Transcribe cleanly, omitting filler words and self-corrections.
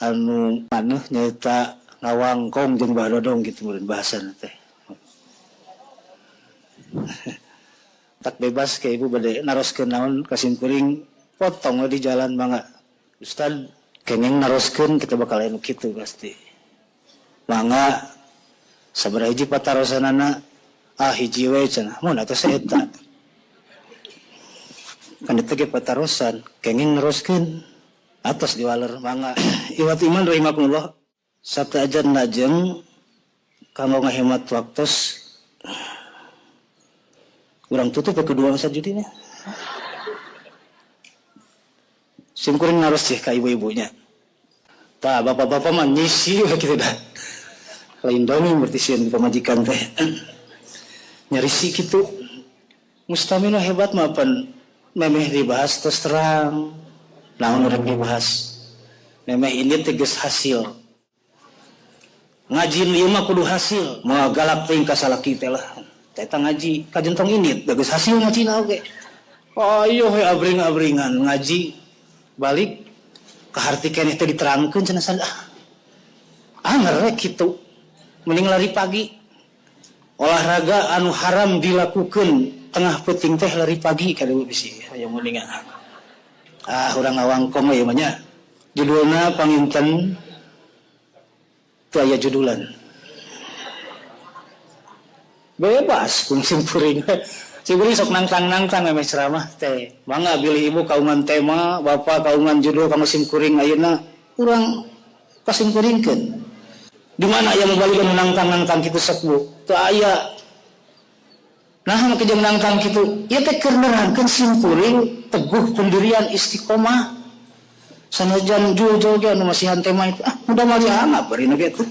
Anu maneh nyaeta ngawangkong jeung Bah Dodong kitu meureun bahasana teh. Tak bebas ke ibu bade naroskeun naon ka simkuring potong we di jalan mangga. Ustad kengeng naroskeun kita bakal aya nu kitu pasti. Mangga sabaraha hiji patarosanana ah hiji we cenah mun atuh saeta. Kan eta ge patarosan kengeng naroskeun atos diwaler mangga. Iwat iman rahimakumullah sateuacan lajeng kanggo ngahemat waktos urang tutup ke kedua Ustaz Judi nya. Simkuring naros sih ka ibu-ibunya. Tah bapak-bapak mah nyisi we kitu dah. Lain dongeng berarti sieun pamajikan teh. Nyarisi kitu. Mustamina hebat mah pan memeh dibahas terus terang. Naon rek dibahas. Memeh ini teh geus hasil. Ngaji nu ieu mah kudu hasil. Moal galak teuing ka salaki teh lah. Eta ngaji kajentong ini geus hasil ngajina oge. Ayo we abring-abringan ngaji balik ka harti keneh teh diterangkeun cenah sana. Ah ngerek kitu. Mending lari pagi. Olahraga anu haram dilakukeun tengah peuting teh lari pagi kada bisi hayang mendingan. Ah urang ngawangkong we mah nya. Judulna panginten teu aya judulan. Bebas kung simkuring. Simkuring sok nangtang-nangtang memeh ceramah teh. Mangga bilih ibu kaungan tema, bapak kaungan judul kanggo simkuring ayeuna urang kasimkuringkeun. Di mana aya mubalik anu nangtang-nangtang kitu sok bu? Teu aya. Nah, make jeung nangtang kitu, ieu teh keur nerangkeun simkuring teguh pendirian istiqomah. Sanajan jul-jul ge anu masihan tema itu, ah mudah mah dianggap bari nu kitu.